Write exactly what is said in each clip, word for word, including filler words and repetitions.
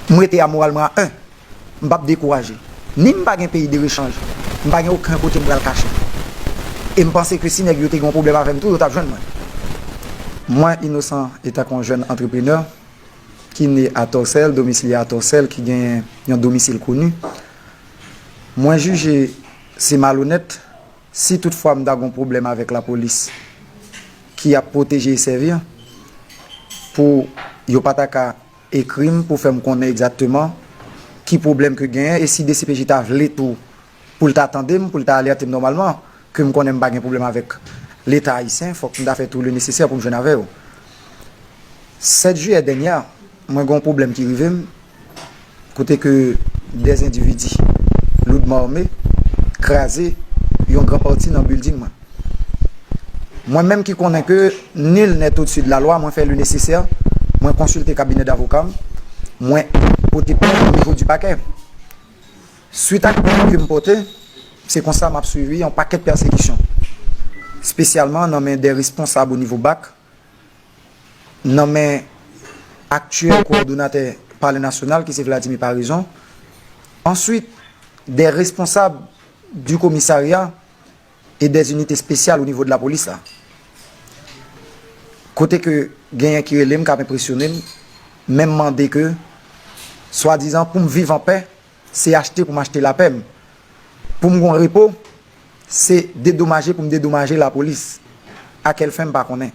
M rete a moral mwen a en. M p ap dekouraje. Ni m pa gen peyi de rechanj. M pa gen okenn kote m pral kache. E m panse ke si nèg yo te gen yon pwoblèm avè m tou, yo t ap jwenn mwen. Mwen, Inosan, etanke yon jèn antreprenè ki ne a Tòsèl, domisilye a Tòsèl, ki gen yon domisil koni, mwen jije se malonèt si toutfwa m ta gen yon pwoblèm avèk lapolis ki ap pwoteje e sèvi, pou yo pa ta ka ekri m pou fè m konnen egzakteman ki pwoblèm ke genyen, e si D C P J ta vle tou pou l ta tande m, pou l ta alète m nòmalman, ke m konnen m pa gen pwoblèm avèk Leta ayisyen, fòk m ta fè tou le nesesè pou m jwenn avè yo. Sèt jiyè dènyè a, mwen gen yon pwoblèm ki rive m, kote ke dè endividi loudman ame kraze yon gran pati nan bilding mwen. Mwen menm ki konnen ke nul n'est au-dessus de la loi, mwen fè le nesesè, mwen konsilte kabinè davoka m, mwen pote plent o nivo di pakè. Swit ak plent ke m pote, se konsa m ap swivi yon pakèt pèsekisyon, espesyalman nan men de responsab o nivo bak, nan men aktyèl kowòdonatè Palè Nasyonal, ki se Vladimir Paraison, answit, de responsab di komisarya e de inite espesyal o nivo de lapolis la. Kote ke genyen ki rele m, k ap enpresyone m, menm mande ke, swadizan, pou m viv anpè, se achte pou m achte lapè m. Pou m gon repo, se dedomaje pou m dedomaje lapolis. A kèl fen, m pa konnen.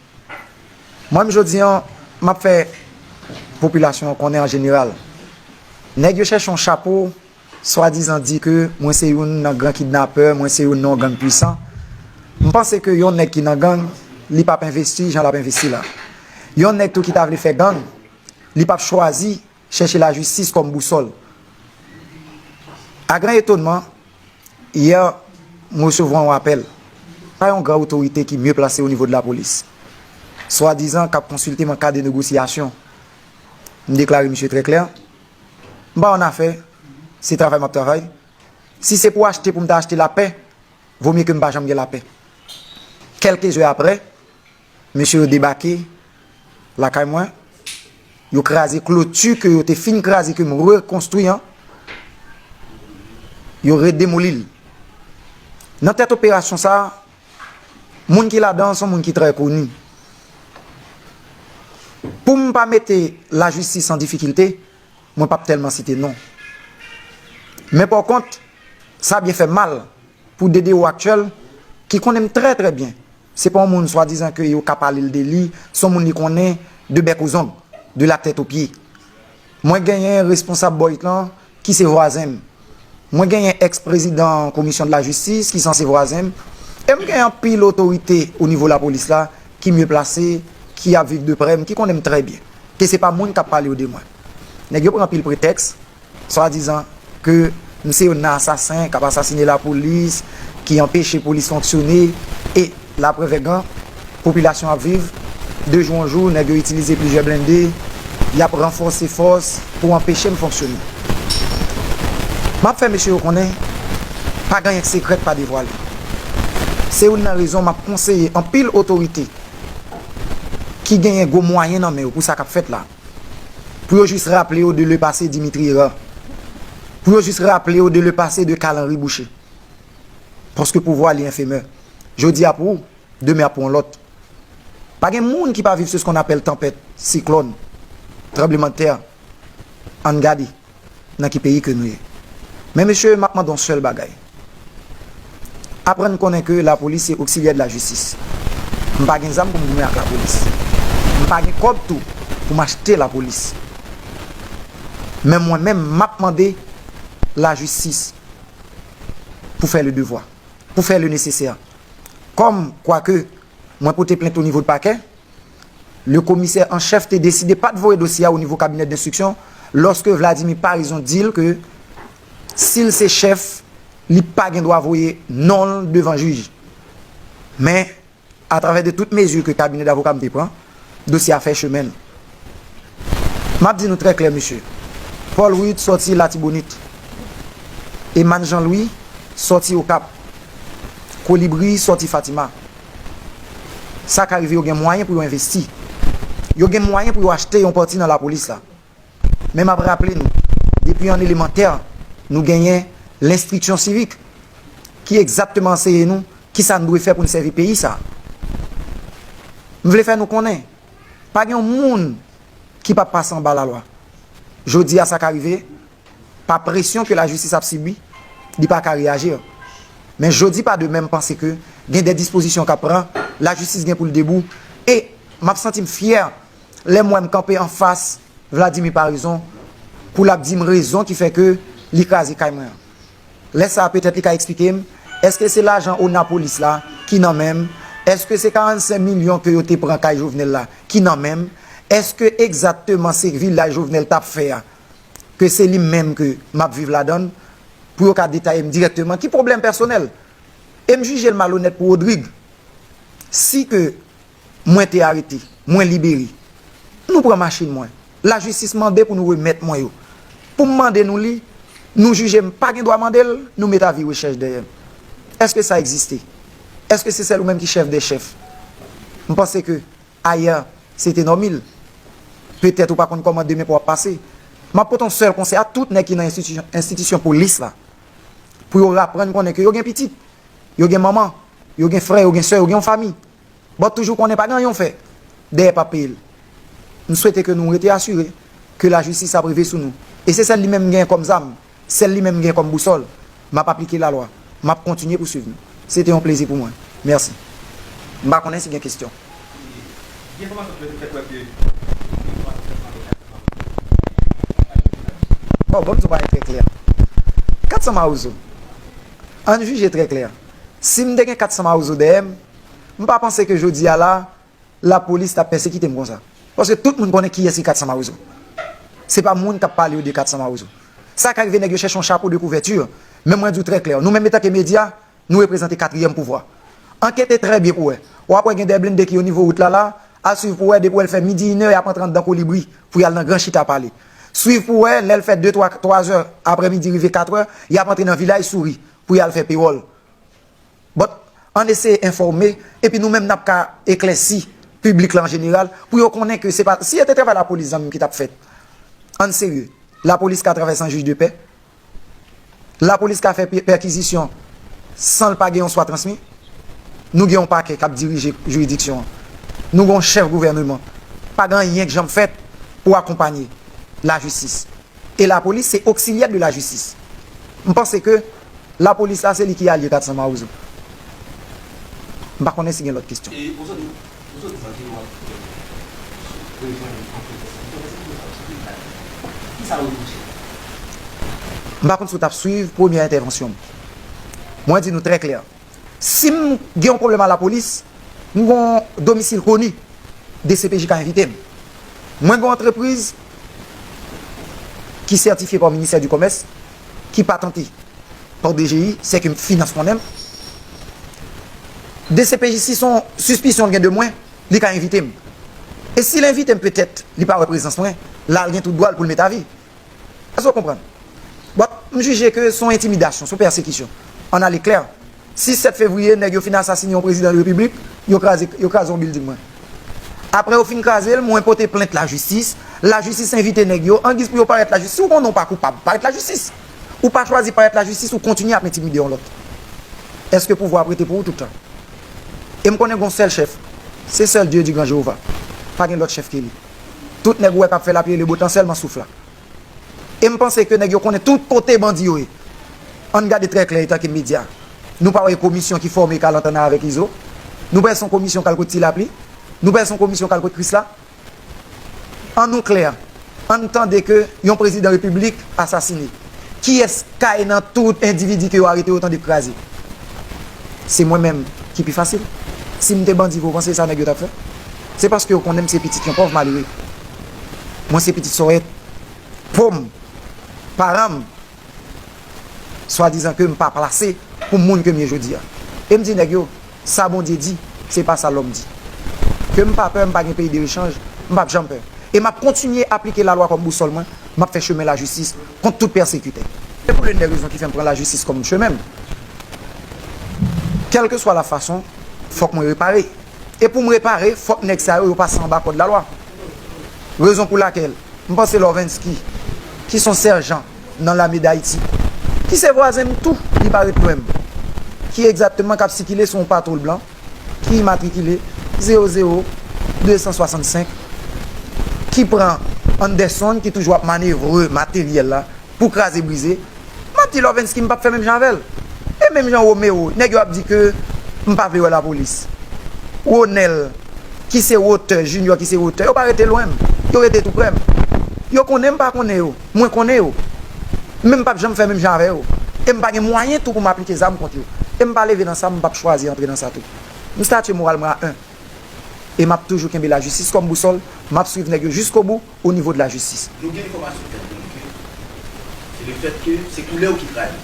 Mwen menm jodi an, m ap fè popilasyon an konnen an jeneral. Nèg yo chèche yon chapo, swadizan di ke mwen se youn nan gran kidnapè, mwen se youn nan yon gang pwisan. M panse ke yon nèg ki nan gang, li p ap envesti jan l ap envesti la. Yon nèg tou ki ta vle fè gang, li p ap chwazi chèche lajistis kòm bousòl. A gran etonman, yè, m resevwa yon apèl pa yon gran otorite ki mye plase o nivo de lapolis, swadizan k ap konsilte m an ka de negosyasyon. M deklare misye trè klè, m pa annafè, se travay m ap travay. Si se pou achte pou m ta achte lapè, vomye ke m pa janm gen lapè. Kèlke zè aprè, mesye yo debake lakay mwen, yo kraze kloti ke yo te fin kraze, ke m rekonstwi an, yo redemoli l. Nan tèt operasyon sa a, moun ki ladan an se yon moun ki trè koni. Pou m pa mete lajistis an difikilte, mwen p ap tèlman site non. Men pa kont, sa byen fè m mal pou D D O aktyèl, ki konnen m trè, trè byen. Se pa yon moun swadizan ke yo ka pale l de li, se yon moun li konnen de bèk o zong, de la tèt o pye. Mwen genyen responsab bòyt lan ki se vwazen m. Mwen genyen èks prezidan komisyon de la jistis ki sanse vwazen m. E m genyen anpil otorite o nivo lapolis la ki mye plase, ki ap viv de prè m, ki konnen m trè byen. Ke se pa moun k ap pale yo de mwen. Nèg yo pran anpil pretèks, swadizan ke m se youn nan asasen k ap asasine lapolis, ki anpeche polis fonksyone, e laprèv è gan, popilasyon ap viv, de jou an jou, nèg yo itilize plizyè blende, y ap ranfòse fòs pou anpeche m fonksyone. M ap fè mesye yo konnen, pa gen anyen k sekrè k pa devwale. Se youn nan rezon m ap konseye anpil otorite ki genyen gwo mwayen nan men yo pou sa k ap fèt la, pou yo jis raple yo de le passé Dimitri Hérard, pou yo jis raple yo de le passé de Carl Henry Boucher. Paske pouvwa li efemè. Jodi a pou ou, demen ap pou yon lòt. Pa gen moun ki pa viv ce qu'on appelle tanpèt, siklòn, tranblemanntè. Ann gade nan ki peyi ke nou ye. Men mesye, m ap mande yon sèl bagay. Aprann konnen ke lapolis se oksilyè de lajistis. M pa gen zam pou m goumen ak lapolis. M pa gen kòb tou pou m achte lapolis. Men mwen menm, m ap mande lajistis pou fè le devwa, pou fè le nesesè. Kòm, kwake, mwen pote plent o nivo de pakè, le komisè an chèf te deside pa t voye dosye a o nivo kabinè denstriksyon lòske Vladimir Paraison di l ke si l se chèf, li pa gen dwa voye non l devan jij. Men, atravè de tout mezi ke kabinè davoka m te pran, dosye a fè chemen l. M ap di nou trè klè, mesye. Paul Rude sòti Latibonit. Eman Jean Louis sòti Okap. Kolibri sòti Fatima. Sa ka rive yo gen mwayen pou yo envesti. Yo gen mwayen pou yo achte yon pati nan lapolis la. Men m ap raple nou, depi an elemantè, nou genyen lenstriksyon sivik ki egzakteman anseye nou kisa n dwe fè pou n sèvi peyi sa a. M vle fè nou konnen, pa gen yon moun ki p ap pase anba lalwa. Jodi a, sa ka rive, pa presyon ke lajistis ap sibi, li pa ka reyaji. Men jodi pa demen, m panse ke gen de dispozisyon k ap pran, lajistis gen pou l debou. E m ap santi m fyè lè m wè m kanpe anfas Vladimir Paraison pou l ap di m rezon ki fè ke li kraze kay mwen an. Lè sa a, petèt li ka eksplike m, èske se lajan Onapolis la ki nan men m? Èske se karannsenk milyon ke yo te pran kay Jovenel la ki nan men m? Èske egzakteman se vilaj Jovenel t ap fè a, ke se li menm ke m ap viv ladan l, pou yo ka detaye m dirèkteman? Ki pwoblèm pèsonèl? E m jije l malonèt pou Rodrigue. Si ke mwen te arete, mwen libere, nou pran machin mwen. Lajistis mande pou nou remèt mwen yo. Pou m mande nou li, nou jije m pa gen dwa mande l, nou met avi rechèch dèyè m. Èske sa egziste? Èske se sèl ou menm ki chèf dè chèf? M panse ke ayè, se te nòmil. Petèt ou pa konn kòman demen pou ap pase. M ap pote yon sèl konsèy a tout nèg ki nan enstitisyon, enstitisyon polis la, pou yo raprann konnen ke yo gen pitit, yo gen manman, yo gen frè, yo gen sè, yo gen yon fanmi. But toujou konnen pa gen anyen w fè dèyè p ap peye l. M swete ke nou rete asire ke lajistis ap rive sou nou. E se sèl li menm m genyen kòm zam, sèl li menm m genyen kòm bousòl. M ap aplike lalwa. M ap kontinye pou swiv nou. Se te yon plezi pou mwen. Mèsi. M pa konnen si gen kesyon. Bon, bon, m di w bagay trè klè. Katsan Mawozo. Ann jije trè klè. Si m te gen katsan Mawozo dèyè m, m pa panse ke jodi a la, lapolis t ap pèsekite m konsa. Paske tout moun konnen kiyès ki katsan Mawozo. Se pa moun k ap pale yo de katsan Mawozo. Sa ka rive nèg yo chèche yon chapo de kouvèti. Men mwen di w trè klè, nou menm antanke medya, nou reprezante katriyèm pouvwa. Ankete trè byen pou wè. W ap wè gen de blende ki onivo wout la la, al swiv pou wè depi w wè l fè midi inè, y ap antre anndan Kolibri pou y al nan Gran Chita pale. Swiv pou wè lè l fè de, twa, twa zè aprèmidi rive kat è, y ap antre nan Vilaj Souri pou y al fè pewòl. But, ann eseye enfòme, epi nou menm n ap ka eklèsi piblik la an jeneral, pou yo konnen ke se pa, si se te travay lapolis zanmi m ki t ap fèt, ann serye, lapolis ka travay san jij de pè, lapolis ka fè pe-, pèkizisyon san l pa gen yon swa transmi, nou gen yon pakè k ap dirije jiridiksyon an, nou gen yon chèf gouvèneman, pa gen anyen k janm fèt pou akonpanye lajistis. E lapolis se oksilyè de lajistis. M panse ke lapolis la se li ki alye katsan Mawozo. M pa konnen si gen lòt kesyon. E ozòdi, ozòdi sa ke w ap rejwenn anpil pèsòn. Kisa w reproche? M pa konn si w t ap swiv premyè entèvansyon m. Mwen di nou trè klè. Si m gen yon pwoblèm a lapolis, m gen yon domisil koni, D C P J ka envite m. Mwen gen yon antrepriz ki sètifye pa Ministè di Kòmès, ki patante pa D G I, sèke finans konnen m. D C P J, si se yon sispisyon l gen de mwen, li ka envite m. E si l envite m, petèt, li pa wè prezans mwen, la l gen tout dwa l pou l met avi. Èske w konprann? But, m jije ke se yon entimidasyon, se yon pèsekisyon. Ann ale klè. Sis, sèt fevriye, nèg yo fin asasine yon prezidan de repiblik, yo kraze, yo kraze yon bilding mwen. Apre yo fin kraze l, mwen pote plent lajistis. Lajistis envite nèg yo, angiz pou yo parèt lajistis. Si w konnen w pa koupab, parèt lajistis. Ou pa chwazi parèt lajistis, ou kontinye ap entimide yon lòt. Èske pouvwa ap rete pou ou tout tan? E m konnen gen yon sèl chèf. Se sèl Dye di gran Jewova. Pa gen lòt chèf ke li. Tout nèg ou wè k ap fè lapli e lebòtan sèlman souf la. E m panse ke nèg yo konnen tout kote bandi yo ye. Ann gade trè klè antanke medya. Nou pa wè komisyon ki fòme k al antann avèk Izo? Nou pa wè se yon komisyon k al kot Ti Lapli? Nou pa wè se yon komisyon k al kot Krisla? Ann nou klè. Ann tande ke yon prezidan repiblik asasine. Kiyès k ay nan tout endividi ke yo arete yo tande k kraze? Se mwen menm ki pi fasil. Si m te bandi vre, w panse se sa nèg yo t ap fè? Se paske yo konnen m se pitit yon pòv malere. Mwen se pitit Sòrèt. Po m, paran m, swadizan ke m pa plase pou moun ke m ye jodi a. E m di nèg yo, sa Bondye di, se pa sa lòm di. Ke m pa pè, m pa gen peyi de rechanj, m p ap janm pè. E m ap kontinye aplike lalwa kòm bousòl mwen, m ap fè chemen lajistis kont tout pèsekitè. Se pou l'une des raisons ki fè m pran lajistis kòm chemen m. Kèlkeswa la fason, fòk mwen repare. E pou m repare, fòk nèg sa yo, yo pase anba kòd lalwa. Rezon pou lakèl, m panse Lòvenski, ki se yon sèjan, nan Lame Dayiti, ki se vwazen m tou, li pa ret lwen m, ki egzakteman k ap sikile sou yon patwòl blan ki imatrikile zewo zewo de san swasannsenk, ki pran Anderson, ki toujou ap manevre materyèl la pou kraze brize. M ap di Lovensky m p ap fè menm jan avè l. E menm jan Romeo, nèg yo ap di ke m pa vle wè lapolis. Ronel, ki se wotè, Junior ki se wotè, yo pa rete lwen m. Yo rete tou prè m. Yo konnen m pa konnen yo. Mwen konnen yo. Men m p ap janm fè menm jan avè yo. E m pa gen mwayen tou pou m aplike zam kont yo. E m pa leve nan sa, m p ap chwazi antre nan sa tou. M statye moral mwen a en. E m ap toujou kenbe lajistis kòm bousòl, m ap swiv nèg yo jiskobou o nivo de lajistis. Nou gen enfòmasyon k ap konnen ke se le fèt ke se koulè w ki trayi.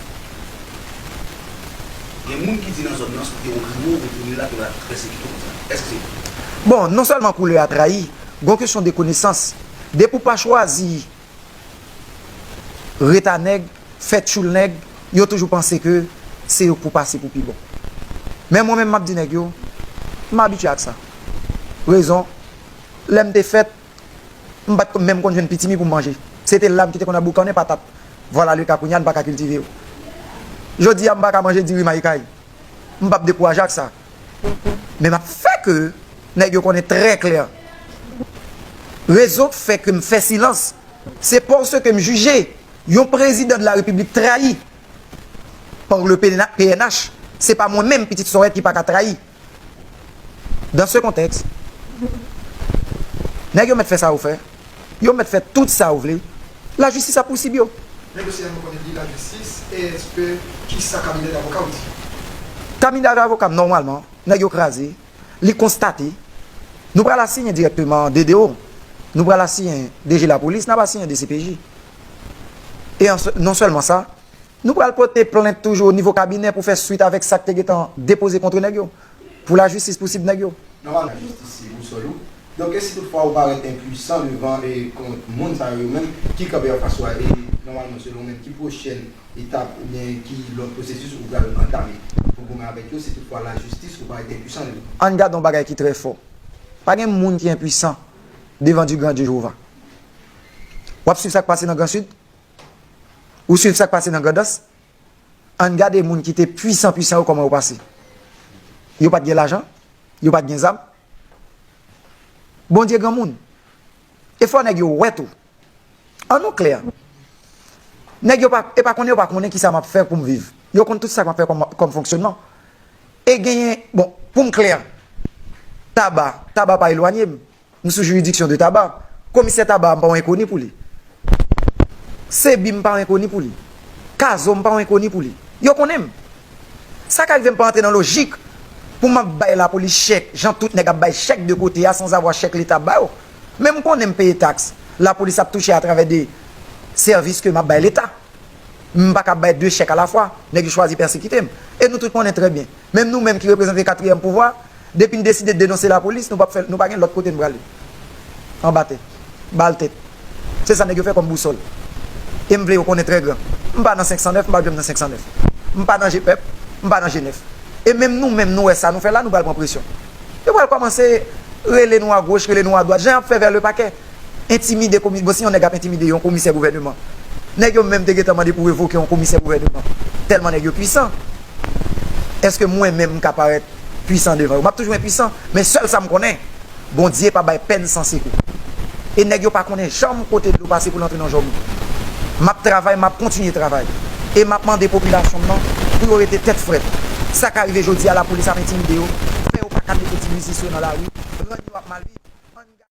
Gen moun ki di nan zòn nan, si w te yon grimo, w retounen la, ke w ta pèsekite w konsa. Èske se vre? Bon, non sèlman koulè a trayi, gon kesyon de konesans. Depi w pa chwazi ret a nèg, fè tchoul nèg, yo toujou panse ke se yo k pou pase pou pi bon. Men mwen menm, m ap di nèg yo, m abitye ak sa. Rezon, lè m te fèt, m pa t menm konn jwenn pitimi pou m manje. Se te la m ki te konn ap boukannen patat. Vwala le ka, kounye a m pa ka kiltive yo. Jodi a, m pa ka manje diri mayikay. M p ap dekouraje ak sa. Men m ap fè ke nèg yo konnen trè klè. Rezon k fè ke m fè silans, se paske m jije yon prezidan de la repiblik trayi par le P N H, se pa mwen menm, pitit Sorèt, ki pa ka trayi. Dans ce contexte, nèg yo mèt fè sa yo fè. Yo mèt fè tout sa yo vle. Lajistis ap pousib yo. Nèg yo sèlman konnen li lajistis, e èske, kisa kabinè davoka w di? Kabinè davoka m, nòmalman, nèg yo kraze, li konstate. Nou pral asiyen dirèkteman D D O. Nou pral asiyen D G lapolis, n ap asiyen D C P J. E an, non sèlman sa, nou pral pote plent toujou o nivo kabinè pou fè swit avèk sa k te gentan depoze kont nèg yo. Pou lajistis pousib nèg yo. Nòmalman, lajistis se bousòl ou. Donk, e si toutfwa ou parèt enpwisan devan e kont moun sa yo, yo menm ki kanpe anfas ou a, e nòmalman, selon ou menm, ki pwochèn etap oubyen ki lòt pwosesis ou pral antame pou goumen avèk yo, si toutfwa lajistis ou parèt enpwisan devan? Ann gade yon bagay ki trè fò. Pa gen moun ki enpwisan devan du grand Dieu Jewova. W ap swiv sa k pase nan Gran Sid? Ou swiv sa k pase nan Grandans? Ann gade moun ki te pwisan, pwisan yo, kòman yo pase. Yo pa t gen lajan, yo pa t gen zam. Bondye granmoun. E fò nèg yo wè tou. Ann nou klè. Nèg yo pa, e pa konnen yo pa konnen kisa m ap fè pou m viv. Yo konn tout sa m ap fè kòm, kòm fonksyonman. E genyen, bon, pou m klè, Taba, Taba pa elwanye m. M sou jiridiksyon de Taba. Komisè Taba a, m pa yon enkoni pou li. Sebi, m pa yon enkoni pou li. Kazo, m pa yon enkoni pou li. Yo konnen m. Sa ka rive m pa antre nan lojik pou m ap bay lapolis chèk, jan tout nèg ap bay chèk de kote a, sanzavwa chèk Leta ap ba yo. Men m konnen m peye taks. Lapolis ap touche atravè de sèvis ke m ap bay Leta. M pa ka bay de chèk alafwa. Nèg yo chwazi pèsekite m. E nou tout konnen trè byen. Menm nou menm ki reprezante katriyèm pouvwa, depi n deside denonse lapolis, nou p ap fè, nou pa gen lòt kote n prale. Anba tè. Ba l tèt. Se sa nèg yo fè kòm bousòl. E m vle yo konnen trè gran. M pa nan senk san nèf, m p ap janm nan senk san nèf. M pa nan G pèp, m pa nan G nèf. E menm nou menm, nou wè sa nou fè la, nou pral pran presyon. Yo pral kòmanse rele nou agoch, rele nou adwat. Jan y ap fè vè le pakè. Entimide komi-, bon, si yon nèg ap entimide yon komisè gouvèneman, nèg yo menm te gentan mande pou revoke yon komisè gouvèneman. Tèlman nèg yo pwisan. Èske mwen menm m ka parèt pwisan devan yo? M ap toujou enpwisan, men sèl sa m konnen, Bondye pa bay pèn san sekou. E nèg yo pa konnen janm kote dlo pase pou l antre nan jòbou. M ap travay, m ap kontinye travay. E m ap mande popilasyon m nan pou yo rete tèt frèt. Sa ka rive jodi a, lapolis ap entimide yo, fè yo pa ka mete ti biznis yo nan lari, rann yo ap mal viv.